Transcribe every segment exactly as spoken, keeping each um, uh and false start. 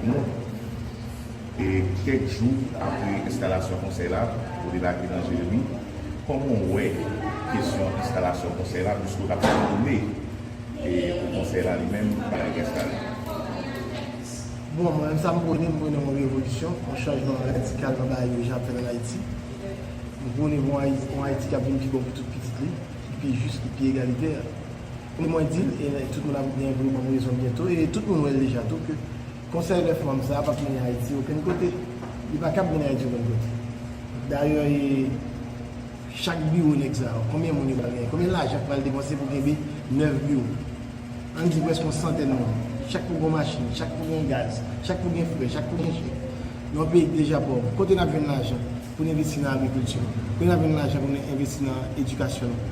Nou, e kèk jou apre enstalasyon konsèy la, ou debake nan Jeremi, kòman w wè kesyon enstalasyon konsèy la, piske w t ap konnen e pou konsèy la li menm pa t enstale? Bon, mwen menm sa m prone, m prone yon revolisyon, yon chanjman radikal nan bagay yo jan ap fèt ann Ayiti. M prone pou yon Ayiti k ap vin pi bon pou tout pitit li, ki pi jis, ki pi egalitè. E mwen di l, e tout moun ap gen pou yo ban m rezon byento, e tout moun wè l deja tou, ke konsèy nèf manm sa a p ap mennen Ayiti okenn kote. Li pa kab mennen Ayiti okenn kote. Dayè, e chak biwo nèg sa yo, konbyen moun yo pral genyen? Konbyen lajan k pral depanse pou kenbe nèf biwo? Ann di prèske yon santèn moun. Chak pou gen yon machin, chak pou gen gaz, chak pou gen frè, chak pou gen chèk. Nan yon peyi k deja pòv, kote n ap jwenn lajan pou n envesti nan agrikilti nou? Kote n ap jwenn lajan pou n envesti nan edikasyon nou?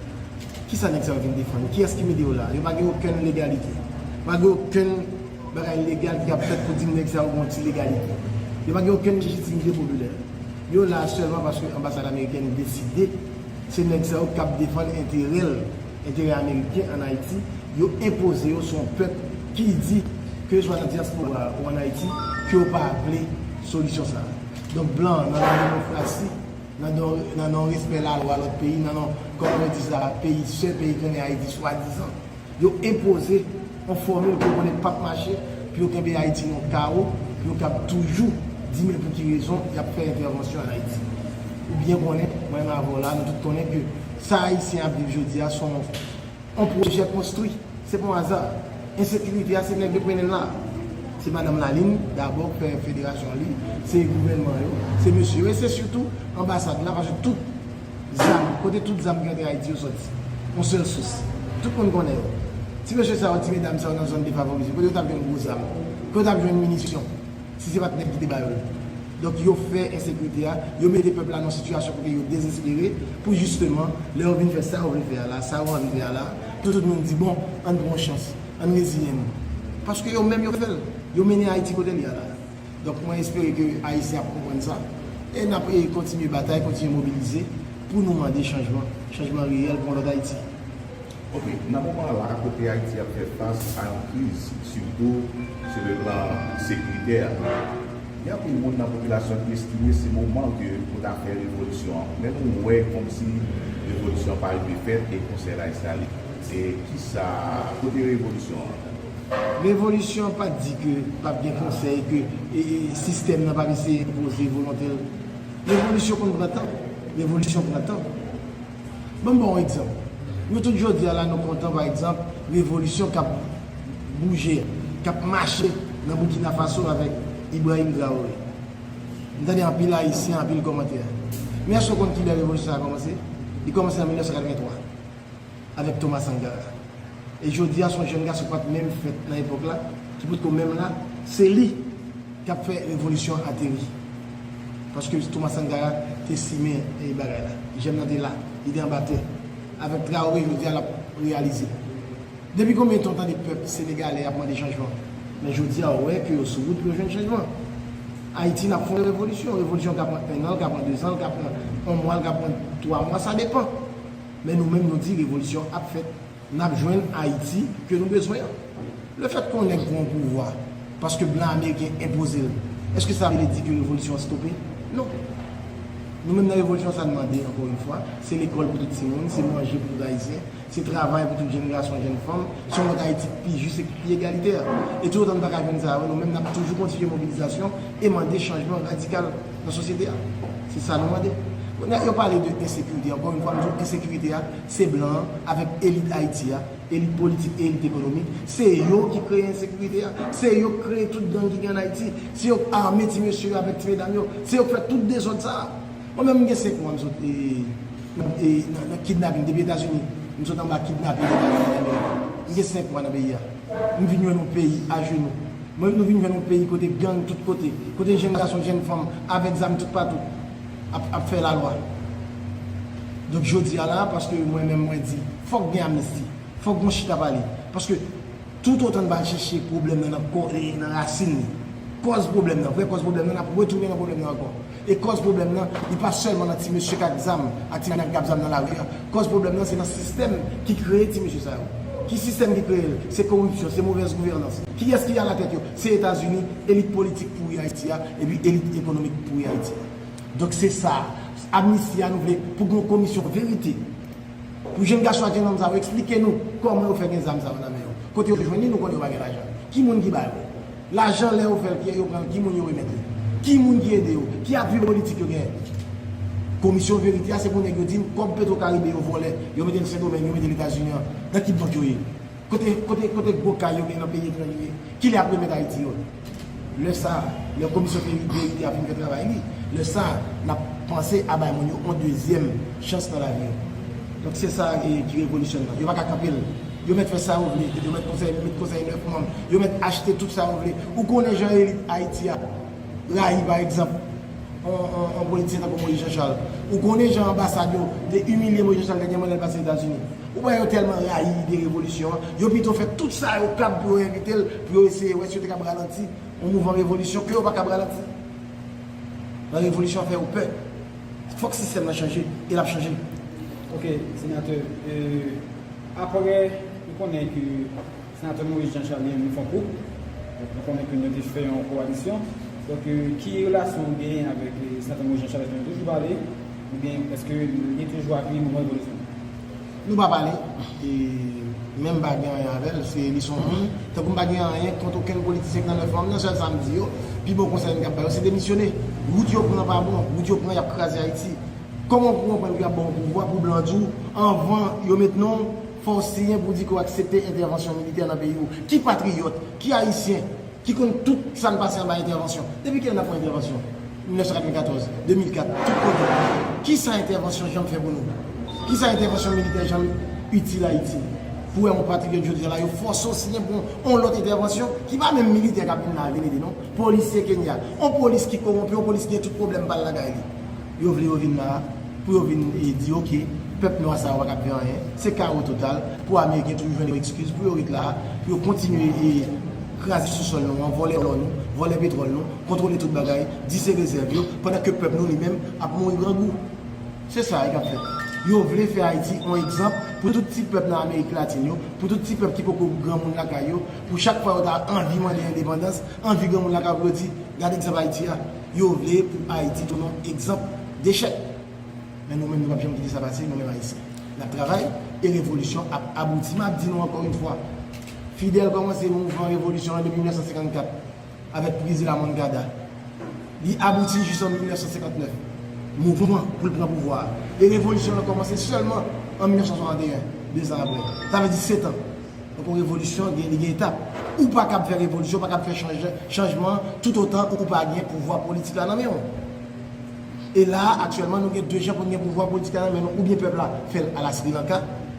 Kisa nèg sa yo vin defann? Kiyès ki mete yo la? Yo pa gen okenn legalite. Pa gen okenn bagay legal ki ap fèt pou di nèg sa yo gen yon ti legalite. Yo pa gen okenn lejitimite popilè. Yo la sèlman paske anbasad amerikèn deside se nèg sa yo k ap defann enterè l, enterè ameriken ann Ayiti. Yo enpoze yo sou yon pèp ki di, ke yo swa nan dyaspora ou ann Ayiti, ke yo pa vle solisyon sa a. Donk, blan an, nan yon demokrasi, nan non, nan non respè lalwa lòt peyi, nan non, kòman yo di sa, peyi sè, peyi grennen Ayiti, swadizan. Yo enpoze yon fòmil ke yo konnen p ap mache, pou yo kenbe Ayiti nan yon kawo, pou yo kab toujou di men pou ki rezon y ap fè entèvansyon ann Ayiti. Ou byen konnen, mwen menm avè w la, nou tout konnen ke sa Ayisyen ap viv jodi a se yon, yon pwojè konstwi. Se pa yon aza. Ensekirite a, se nèg yo k mennen l la. Se madanm Lalin, dabò, k fè federasyon li, se gouvènman yo, se mesye yo, e se sitou anbasad la, paske tout zam, kote tout zam ki antre Ayiti yo sòti? Yon sèl sous. Tout moun konnen yo. Ti mesye sa yo, ti medam sa yo nan zòn defavorize, kote yo t ap jwenn gwo zam? Kote yo t ap jwenn minisyon? Si se pa t nèg ki te ba yo l. Donk, yo fè ensekirite a, yo mete pèp la nan sitiyasyon kote yo dezespere, pou jisteman, lè yo vin fè sa yo vle fè a la, sa yo anvi fè a la, tout moun di, bon, ann pran yon chans, ann reziyen nou. Paske yo menm yo fè l, yo mennen Ayiti kote l ye a la. Donk, mwen espere ke Ayisyen ap konprann sa. E n ap, e, kontinye batay, kontinye mobilize pou nou mande chanjman, chanjman reyèl pou yon lòt Ayiti. Ok, nan moman la, kote Ayiti ap fè fas a yon kriz, sitou sou le plan sekiritè, gen anpil moun nan popilasyon ki estime se moman ke pou ta fè revolisyon an. Men nou wè kòmsi revolisyon an pa rive fèt e konsèy la enstale. E kisa, kote revolisyon an? Revolisyon pa t di ke p ap gen konsèy, ke, e, e, sistèm nan p ap eseye enpoze volonte l. Revolisyon konn pran tan. Revolisyon pran tan. Ban m ba w yon egzanp. Nou tout jodi a la, nou kontan, pa egzanp, revolisyon k ap bouje, k ap mache nan Burkina Faso avèk Ibrahim Traoré. M tande anpil Ayisyen, anpil kòmantè. Men èske w konn kilè revolisyon sa a kòmanse? Li kòmanse an mil nèf san katrevenntwa. Avèk Thomas Sankara. E jodi a, se yon jèn gason ki pa t menm fèt nan epòk la, ki potko menm la, se li k ap fè revolisyon an ateri. Paske Thomas Sankara te simen, e, bagay la. Jèm nan te la, li te anba tè. Avèk Traoré, jodi a, l ap reyalize. Depi konbyen tan w tande pèp senegalè ap mande chanjman? Men jodi a, w wè ke yo sou wout pou yo jwenn chanjman. Ayiti, n ap fè yon revolisyon. Revolisyon ka pran en an, l ka pran de zan, l ka pran yon mwa, l ka pran twa mwa, sa depann. Men nou menm, nou di revolisyon ap fèt. N ap jwenn Ayiti ke nou bezwen an. Lefètke yon nèg pran yon pouvwa paske blan ameriken enpoze l, èske sa vle di ke revolisyon an stope? Non. Nou menm nan revolisyon sa n mande, ankò yon fwa, se lekòl pou tout timoun, se manje pou tout Ayisyen, se travay pou tout jèn gason, jèn fanm, se yon lòt Ayiti ki pi jis e ki pi egalitè. E toutotan n pa ka jwenn sa, nou menm n ap toujou kontinye mobilizasyon e mande chanjman radikal nan sosyete a. Se sa nou mande. Kounye a, yo pale de ensekirite. Ankò yon fwa, m di w, ensekirite a, se blan an avèk elit Ayiti a, elit politik, elit ekonomik. Se yo ki kreye ensekirite a. Se yo k kreye tout gang ki gen ann Ayiti. Se yo k ame ti mesye yo avèk ti medam yo. Se yo k fè tout dezòd sa a. Mwen menm, m gen senk mwa m sot, e, e, nan, nan kidnapin depi Etazini. M sot anba kidnapin depi Etazini. M gen senk mwa nan peyi a. M vin jwenn yon peyi ajenou. Mwen, nou vin jwenn yon peyi kote gang tout kote, kote jèn gason, jèn fanm avèk zam tout patou ap, ap fè lalwa. Donk, jodi a la, paske mwen menm, mwen di, fòk gen amnisti, fòk gen chita pale. Paske toutotan n pa al chèche pwoblèm nan nan kò, e, nan rasin li, kòz pwoblèm nan, vrè kòz pwoblèm nan, n ap retounen nan pwoblèm nan ankò. E kòz pwoblèm nan, li pa sèlman nan ti mesye k ak zam, ak ti nèg k ap zam nan lari a. Kòz pwoblèm nan, se nan sistèm ki kreye ti mesye sa yo. Ki sistèm ki kreye l? Se koripsyon, se movèz gouvènans. Kiyès ki alatèt yo? Se Etazini, elit politik pouri Ayiti a, epi elit ekonomik pouri Ayiti a. Donk se sa, amnisti a nou vle pou gen yon komisyon verite. Pou jenn gason ak jenn fanm sa yo eksplike nou kòman yo fè gen zam sa yo nan men yo. Kote yo jwenn li, nou konnen yo pa gen lajan. Ki moun ki ba yo? Lajan lè yo fè l, ki yo pran l, ki moun yo remèt li? Ki moun ki ede yo? Ki apui politik yo genyen? Komisyon verite a, se pou nèg yo di n kòb Petro Caribe yo vòlè, yo mete l Sendomeng, yo mete l Etazini an, nan ki bank yo ye? Kote, kote, kote gwo kay yo gen nan peyi etranje ye? Kilè y ap remèt Ayiti yo? Lè sa, lè komisyon veri- verite a fin fè travay li, lè sa, n ap panse a bay moun yo yon dezyèm chans nan lavi yo. Donk se sa e, ki revolisyon nan. Yo pa ka kanpe l. Yo mèt fè sa yo vle. Yo mèt konsèy, met konsèy nèf manm. Yo mèt achte tout sa yo vle. Ou konnen jan elit Ayiti a rayi, pa egzanp, yon, yon, yon politisyen tankou Moïse Jean Charles. Ou konnen jan anbasad yo te imilye Moïse Jean Charles dènyèman lè l pase Etazini. Ou wè yo tèlman rayi ide revolisyon an, yo pito fè tout sa yo kab pou yo evite l, pou yo eseye wè si yo te kab ralanti yon mouvman revolisyon ke yo pa kab ralanti. Nan revolisyon an fè yo pè. Fòk sistèm nan chanje, e l ap chanje. Ok, senatè, e, apre, nou konnen ke Senatè Moïse Jean Charles li menm li fè yon koup. Donk, nou konnen ke nou te fè yon kowalisyon. Donk, e, ki relasyon ou genyen avèk, e, Senatè Moïse Jean Charles? Èske nou toujou pale? Oubyen èske li toujou apiye mouvman revolisyon? Nou pa pale. E, menm pa gen anyen avè l. Se, li se yon moun. Tankou m pa gen anyen kont okenn politisyen ki nan nèf manm nan. Sèl sa m di yo, pi bon konsèy m kab ba yo, se demisyone. Wout yo pran pa bon. Wout yo pran, y ap kraze Ayiti. Kòman w pou konprann ke y ap ba w pouvwa pou blan di w, anvan yo met non w, fò w siyen pou di ke w aksepte entèvansyon militè nan peyi w? Ki patriyòt, ki ayisyen, ki konn tout sa n pase anba entèvansyon? Depi kilè n ap pran entèvansyon? Mil nèf san katrevenkatòz, de mil kat, tout kote. Kisa entèvansyon janm fè pou nou? Kisa entèvansyon militè janm itil Ayiti? Pou wè yon patriyòt jodi a la, yo fòse w siyen pou yon lòt entèvansyon ki pa menm militè k ap vin la vin ede, non. Polisye Kenya, yon polis ki kowonpi, yon polis ki gen tout pwoblèm pa l lakay li. Yo vle yo vin la a pou yo vin e, di, oke, pèp nwa sa yo pa kab fè anyen, se kawo total, pou Ameriken toujou jwenn yon ekskiz pou yo ret la a, pou yo kontinye e, kraze sousòl nou an, vòlè lò nou, vòlè petwòl nou, kontwole tout bagay, di se rezèv yo, pandan ke pèp nou li menm ap mouri grangou. Se sa yo kab fè. Yo vle fè Ayiti yon egzanp pou tout ti pèp nan Amerik Latin yo, pou tout ti pèp ki poko granmoun lakay yo, pou chak fwa yo ta anvi mande endepandans, anvi granmoun lakay yo pou yo di, gade egzanp Ayiti a. Yo vle pou Ayiti tounen yon egzanp dechèk. Men nou menm, nou p ap janm kite sa pase, nou menm Ayisyen. N ap travay e revolisyon ap abouti. M ap di nou ankò yon fwa, Fidèl kòmanse mouvman revolisyon an depi mil nèf san senkannkat avèk Prizi Lamonnkada. Li abouti jis an mil nèf san senkantnèf. Mouvman pou l pran pouvwa a. E revolisyon an kòmanse sèlman an mil nèf san swasanteyen, dezan apre. Sa vle di setan. Donk, yon revolisyon, gen, li gen etap. Ou pa kab fè revolisyon, ou pa kab fè chanj, chanjman, toutotan ou pa gen pouvwa politik la nan men w. E la a, aktyèlman, nou gen de jan pou n gen pouvwa politik la nan men nou. Oubyen pèp la fè l ala Sri Lanka,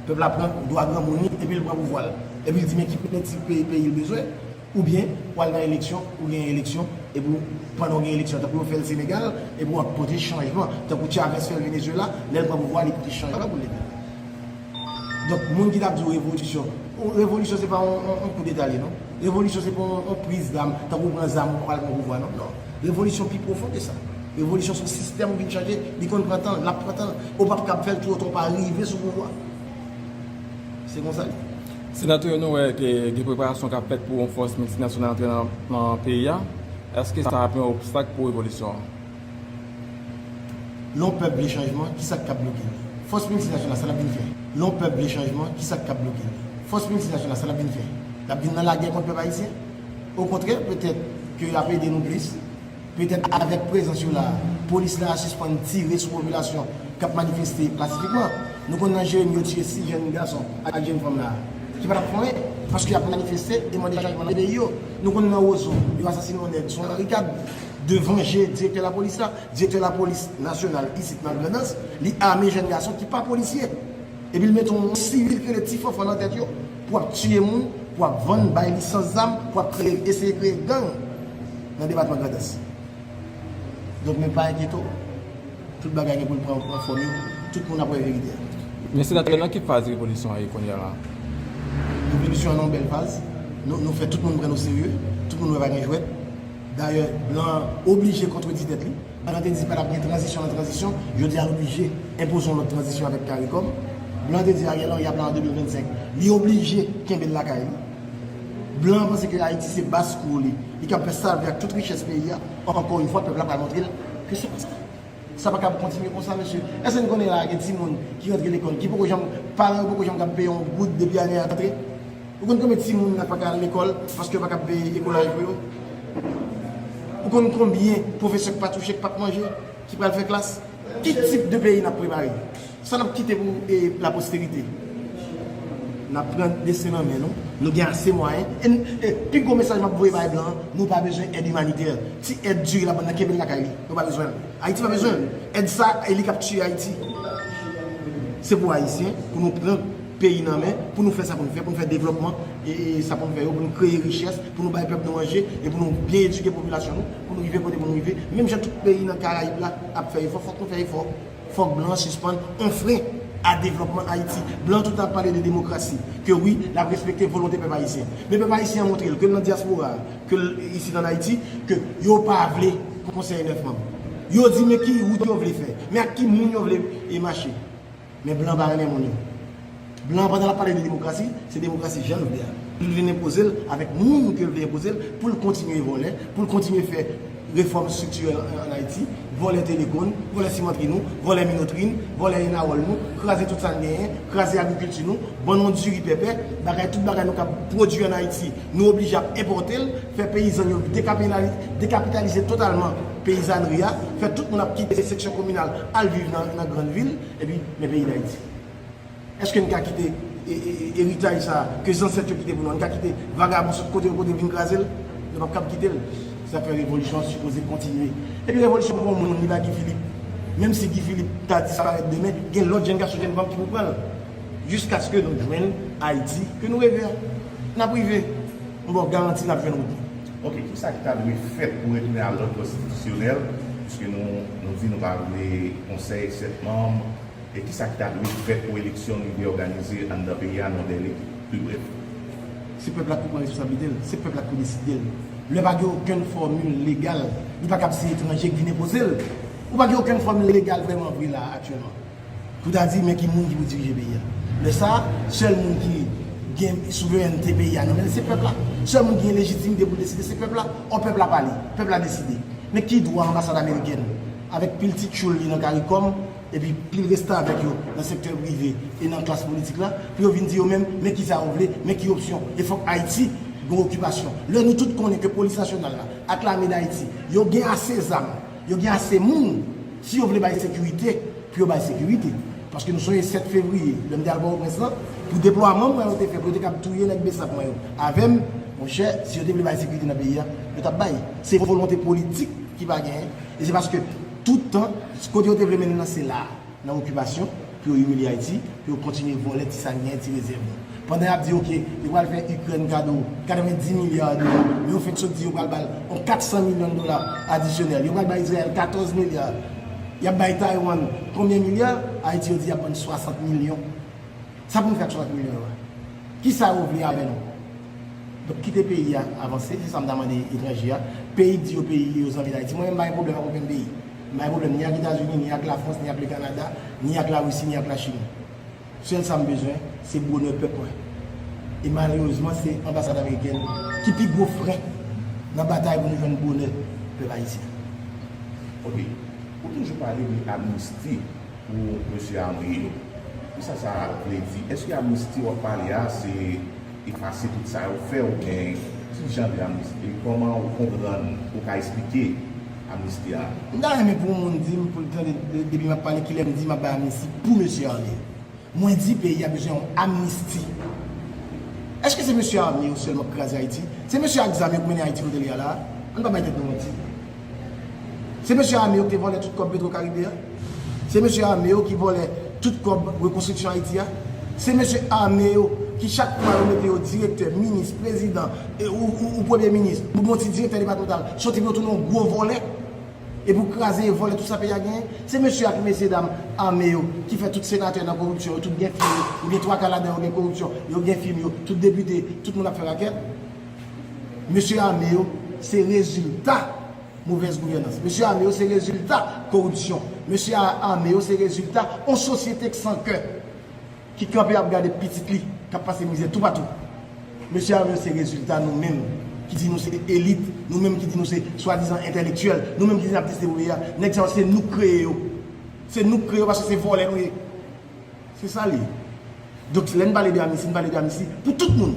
pèp la pran dwa granmoun li, epi l pran pouvwa l. Epi l di, men ki plen ti peyi, peyi l bezwen, oubyen w al nan eleksyon, ou gen eleksyon, epi w, pandan w gen eleksyon, tankou yo fè l Senegal, epi w ap pote chanjman, tankou Chavez fè l Venezuela, lè l pran pouvwa, li pote chanjman pou lepe. Donk, moun ki t ap di w revolisyon, revolisyon se pa yon, yon, yon koudeta li ye, non. Revolisyon se pa yon, yon priz zam, tankou w pran zam, ou pral pran pouvwa, non, non. Revolisyon pi pwofon ke sa. Revolisyon se yon sistèm ou vin chanje, li konn pran tan, l ap pran tan, ou p ap kab fè l twò ta, ou pa rive sou pouvwa. Se konsa l ye. Senatè, nou wè ke gen preparasyon k ap fèt pou yon fòs miltinasyonal antre nan, nan peyi a. Èske sa ap yon obstak pou revolisyon an? Lè yon pèp vle chanjman, kisa k kab bloke l? Fòs miltinasyonal, sa l ap vin fè? Lè yon pèp vle chanjman, kisa k kab bloke l? Fòs miltinasyonal, sa l ap vin fè? L ap vin nan lagè kont pèp ayisyen? Okontrè, petèt ke y ap ede nou plis. Petèt avèk prezans yo la a, polis la a sispann tire sou popilasyon k ap manifeste pasifikman. Nou konn nan Jeremi yo tiye sis jèn gason ak jèn fanm la a, ki pa t ap fè anyen, paske y ap manifeste, e mande chanjman nan peyi yo. Nou konn nan Wozo, yo asasinen yon nèg sou yon barikad. De vanje direktè lapolis la, direktè lapolis nasyonal isit nan Grandans, li ame jèn gason ki pa polisye. Epi l mete yon sivil ki rele Ti Fanfan nan tèt yo pou ap tiye moun, pou ap vann, bay lisans zam, pou ap kreye, eseye kreye gang nan depatman Grandans. Donk, men pa enkyete w, tout bagay gen pou l pran, pran fòm yo, tout moun ap wè verite a. Men senatè, nan ki faz revolisyon an ye kounye a la? Revolisyon an nan yon bèl faz. Nou, nou fè tout moun pran nou serye, tout moun wè pa gen jwèt. Dayè, blan an oblije kontredi tèt li. Pandan te di pa t ap gen tranzisyon nan tranzisyon, jodi a l oblije enpoze yon lòt tranzisyon avèk CARICOM. Blan te di Ariel Henry ap la an de mil vennsenk. Li oblije kenbe l lakay li. Blan panse ke Ayiti se baz kou li. Li kab fè sa l vle ak tout richès peyi a. Ankò yon fwa, pèp la pral montre l ke se pa sa. Sa pa kab kontinye konsa, mesye. Èske n konnen la gen timoun ki rantre lekòl, ki poko janm, paran yo poko janm kab peye yon goud depi ane a rantre? Ou konn konbyen timoun la pa ka al lekòl paske yo pa kab peye ekolaj pou yo? Ou konn konbyen pwofesè k pa touche, k p ap manje, ki pral fè klas? Ki tip de peyi n ap prepare? Sa n ap kite pou, e, laposterite? N ap pran desten nan men nou. Nou gen ase mwayen. E, e, pi gwo mesaj m ap voye bay blan an, nou pa bezwen èd imanitè. Ti èd diri la, blan nan kenbe l lakay li. Nou pa bezwen l. Ayiti pa bezwen l. Èd sa, e li k ap tiye Ayiti. Se pou Ayisyen, pou nou pran peyi nan men, pou nou fè sa pou nou fè, pou nou fè devlòpman, e, e sa pou nou fè yo, pou nou kreye richès, pou nou bay pèp nou manje, e pou nou byen edike popilasyon nou, pou nou rive kote pou nou rive. Menm jan tout peyi nan Karayib la ap fè efò, fòk nou fè efò. Fòk blan an sispann on fren a devlòpman Ayiti. Blan an tout tan ap pale de demokrasi, ke wi, l ap respekte volonte pèp ayisyen. Men pèp ayisyen an montre l ke l nan dyaspora a, ke l isit ann Ayiti, ke yo pa vle konsèy nèf manm. Yo di men ki wout yo vle fè, men ak ki moun yo vle, e, mache. Men blan pa renmen moun yo. Blan an, pandan l ap pale de demokrasi, se demokrasi jan l vle a. Pou l vin enpoze l avèk moun ke l vle enpoze l, pou l kontinye vòlè, pou l kontinye fè refòm estriktirèl an, an Ayiti, vòlè Telecom, vòlè Simantri nou, vòlè Minotri n, vòlè Enawòl nou, kraze tout sa n genyen, kraze agrikilti nou, ban n yon diri pèpè, bagay, tout bagay nou ka pwodui an Ayiti, nou oblije ap enpòte l, fè peyizan yo dekapitali-, dekapitalize totalman peyizanri a, fè tout moun ap kite seksyon kominal al viv nan, nan grann vil, epi, men peyi Dayiti. Èske n ka kite, e, e, e, eritaj sa a ke zansèt yo kite pou nou? N ka kite vagabon sot kote yo, kote yo vin kraze l? Nou p ap kab kite l. Sa fè revolisyon an sipoze kontinye. Epi revolisyon pou yon moun, li pa Guy Philippe. Menm si Guy Philippe ta disparèt demen, gen lòt jèn gason, jèn fanm ki pou pran l. Jiskaske nou jwenn Ayiti ke nou reve a. N ap rive. M ba w garanti n ap jwenn wout nou. Ok, kisa ki ta dwe fèt pou retounen a lòd konstitisyonèl? Piske nou, nou di nou pa vle konsèy sèt manm, E kisa ki ta dwe fèt pou eleksyon rive òganize anndan peyi a nan dèle ki pi brèf? Se pèp la k pou pran responsablite l, se pèp la k pou deside l. Lè pa gen okenn fòmil legal, li pa kab se etranje k vin enpoze l. Ou pa gen okenn fòmil legal vrèman vre la a aktyèlman. Pou ta di, men ki moun ki pou dirije peyi a. Lè sa a, sèl moun ki gen souverènte peyi a nan men l, se pèp la. Sèl moun ki gen lejitimite pou l deside, se pèp la. Ò, pèp la pale, pèp la deside. Men ki dwa anbasad amerikèn, avèk pil ti tchoul li nan caricom, epi pil restavèk yo nan sektè prive e nan klas politik la, pou yo vin di yo menm, men kisa yo vle, men ki opsyon. E fòk Ayiti gen okipasyon. Lè nou tout konnen ke Polis Nasyonal la ak Lame Dayiti, yo gen ase zam, yo gen ase moun, si yo vle bay sekirite, pou yo bay sekirite. Paske nou sonje sèt fevriye, lè m te al Pòtoprens lan, pou deplwaman mwen yo te fè, pou yo te kab touye nèg Besap mwen yo. Avè m, monchè, si yo te vle bay sekirite nan peyi a, yo t ap bay. Se volonte politik ki pa genyen. E se paske tout tan, kote yo te vle mennen n nan, se la a, nan okipasyon, pou yo imilye Ayiti, pou yo kontinye vòlè ti sa n genyen, ti rezèv nou. Pandan y ap di, oke, yo pral fè Ikrèn kado katrevenndis milya dola, men yo fenk sot di yo pral ba l yon kat san milyon dola adisyonèl. Yo pral bay Izrayèl katòz milya. Y ap bay Taiwan konbyen milya? Ayiti, yo di y ap ban n swasant milyon. Sa pou n fè ak swasant milyon yo a? Kisa yo vle avè nou? Donk, kite peyi a avanse, se sa m ta mande etranje a. Peyi k di yo peyi yo zanmi Dayiti. Mwen menm, m pa gen pwoblèm ak okenn peyi. M pa gen pwoblèm ni ak Etazini, ni ak Lafrans, ni ak le Kanada, ni ak Larisi, ni ak Lachin. Sèl sa m bezwen, se bonè pèp mwen. E malerezman, se anbasad amerikèn ki pi gwo fren nan batay pou nou jwenn bonè pèp ayisyen. Ok. Ou toujou pale de amnisti pou mesye ame yo. Kisa sa vle di? Èske amnisti w ap pale a, se efase tout sa yo fè oubyen ki jan de amnisti? E kòman ou konprann, ou ka eksplike amnisti a? M ta renmen pou yon moun di m, pou l tande de-, depi m ap pale, kilè m di m ap bay amnisti pou mesye ame yo. Mwen di peyi a bezwen yon amnisti. Èske se mesye ame yo sèlman k kraze Ayiti? Se mesye ak zam yo k mennen Ayiti kote l ye a la a? Ann pa bay tèt nou manti. Se mesye ame yo ki te vòlè tout kòb Petro Caribe a? Se mesye ame yo ki vòlè tout kòb rekonstriksyon Ayiti a? Se mesye ame yo ki chak fwa yo mete yo direktè, minis, prezidan, e, ou, ou, ou premye minis, ou gon ti direktè depatmantal, soti pou yo tounen yon gwo vòlè? E pou kraze e vòlè tout sa peyi a genyen, se mesye ak mesyedam ame yo ki fè tout senatè nan koripsyon, yo tout gen fim yo, ou gen twa ka ladan yo gen koripsyon, yo gen fim yo, tout depite, tout moun ap fè rakèt. Mesye ame yo, se rezilta movèz gouvènans. Mesye ame yo, se rezilta koripsyon. Mesye a-, ame yo, se rezilta yon sosyete k san kè. ki kanpe ap gade pitit li k ap pase mizè toupatou. Mesye a yo se rezilta nou menm ki di nou se elit, nou menm ki di nou se swadizan entèlektyèl, nou menm ki di n ap teste pou peyi a. Nèg sa yo se nou k kreye yo. Se nou k kreye yo paske se vòlè nou ye. Se sa l ye. Donk, lè n pale de amnisti, n pale de amnisti pou tout moun.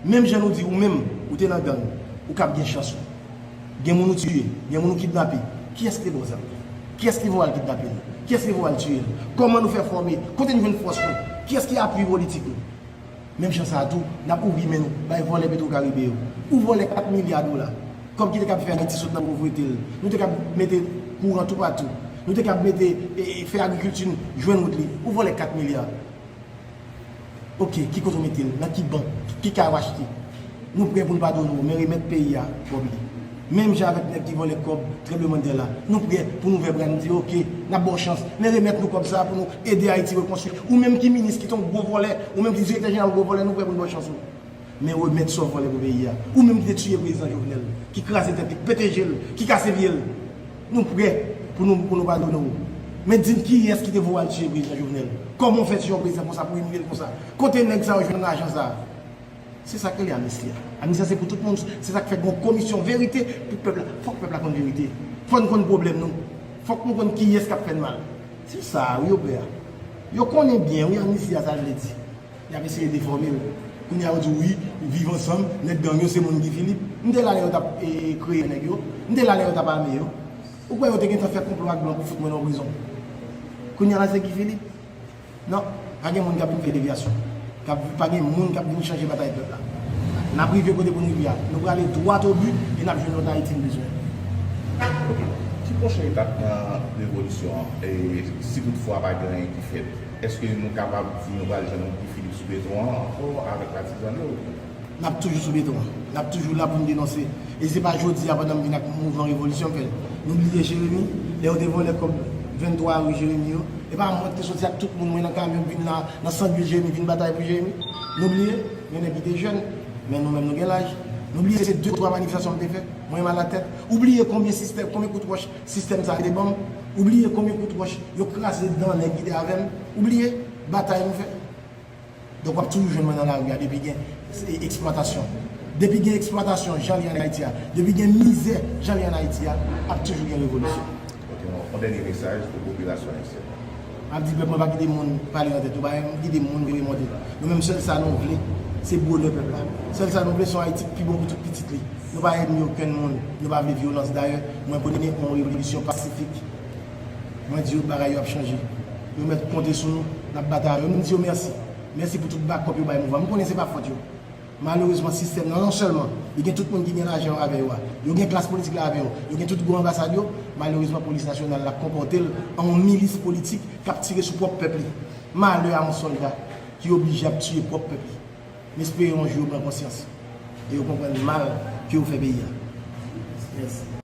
Menm jan nou di ou menm, ou te nan gang, ou kab gen chans ou. Gen moun ou tiye, gen moun ou kidnape. Kiyès ki te ba w zam? Kiyès ki voye w al kidnape l? Kiyès ki voye w al tiye l? Kòman nou fè fòme? Kote n jwenn fòs nou? Kiyès ki apui politik nou? Menm jan sa a tou, n ap ouvri men nou bay vòlè Petwokaribe yo. Ou vòlè kat milya dola. Kòb ki te kab fè Ayiti sot nan povrete l. Nou te kab mete kouran toupatou. Nou te kab mete, e, e, fè agrikilti n jwenn wout li. Ou vòlè kat milya. Oke, ki kote w mete l? Nan ki bank? Ki kay w achte? Nou prè pou n padone w, men remèt peyi a kòb li. Menm jan avèk nèg ki vòlè kòb tranblemanntè la, nou prè pou n ouvè bra n di, oke, n ap ba w chans, men remèt nou kòb sa a pou nou ede Ayiti rekonstwi. Ou menm ki minis, ki te yon gwo vòlè, ou menm ki direktè jeneral gwo vòlè, nou prè pou n ba w chans ou. Men remèt sa w vòlè pou peyi a. Ou menm ki te tiye prezidan Jovenel, ki kraze tèt li, ki pete je l, ki kase pye l. Nou prè pou nou, pou nou padone w. Men di m kiyès ki te voye w al tiye prezidan Jovenel? Kòman w fè tiye yon prezidan konsa pou imilye l konsa? Kote nèg sa yo jwenn lajan sa a? Se sa k rele amnisti a. Amnisti a se pou tout moun. Se sa k fè gen yon komisyon verite pou pèp la. Fòk pèp la konn verite. Fò n konn pwoblèm nou. Fòk nou konn kiyès k ap fè n mal. Se sa a wi yo pè a. Yo konnen byen wi amnisti a sa l vle di. Y ap eseye defòme l. Kounye a yo di w wi, viv ansanm, nèg gang yo se moun Guy Philippe. M te la lè yo t ap, e, kreye nèg yo. M te la lè yo t ap ame yo. Ou kwè yo te gentan fè konplo ak blan pou fout mwen nan prizon? Kounye a la se Guy Philippe? Non, pa gen moun k ap vin fè devyasyon. K ap, pa gen moun k ap vin chanje batay pèp la. N ap rive kote pou n rive a. Nou prale dwat o bi e n ap jwenn lòt Ayiti n bezwen. Ok. Ki pwochen etap nan revolisyon an? E si toutfwa pa gen anyen ki fèt, èske nou kapab di nou pral jwenn Guy Philippe sou beton an ankò avèk patizan li oubyen? N ap toujou sou beton an. N ap toujou la pou n denonse. E se pa jodi a pandan m vin ak mouvman revolisyon m fè l. Nou bliye Jeremi, lè yo te vòlè kòb venntwa ri Jeremi yo. E pa mwen ki te soti ak tout moun mwen nan kamyon m vin la, nan sant vil Jeremi, vin batay pou Jeremi. Nou bliye, gen nèg ki te jèn, men nou menm nou gen laj. Nou bliye se de twa manifestasyon m te fè, mwen m alatèt. Ou bliye konbyen sistèm, konbyen kout wòch sistèm sa a te ban m? Ou bliye konbyen kout wòch yo kraze dan nèg ki te avè m? Ou bliye batay nou fè? Donk w ap toujou jwenn mwen nan lari a depi gen eksplwatasyon. Depi gen eksplwatasyon jan li ann Ayiti a, depi gen mizè jan li ann Ayiti a, ap toujou gen revolisyon. Ok, yon dènye mesaj pou popilasyon ayisyèn. M ap di pèp mwen pa kite moun pale nan tèt yo, pa kite moun voye monte. Nou menm sèl sa nou vle, se bonè pèp la. Sèl sa nou vle se yon Ayiti k pi bon pou tout pitit li. Nou pa ènmi okenn moun, nou pa vle vyolans. Dayè, mwen prône yon revolisyon pasifik. Mwen di yo bagay yo ap chanje. Yo mèt konte sou nou, n ap batay avè yo. M di yo mèsi. Mèsi pou tout bakòp yo bay mouvman. M konnen se pa fòt yo. Malerezman, sistèm nan non sèlman li gen tout moun ki gen lajan yo avè yo a, yo gen klas politik la avè yo, yo gen tout gwo anbasad yo, malerezman polis nasyonal la konpòte l an yon milis politik k ap tire sou pwòp pèp li. Malè a yon sòlda ki oblije ap tiye pwòp pèp li. M espere yon jou yo pran konsyans e yo konprann mal ke yo fè peyi a. Mèsi.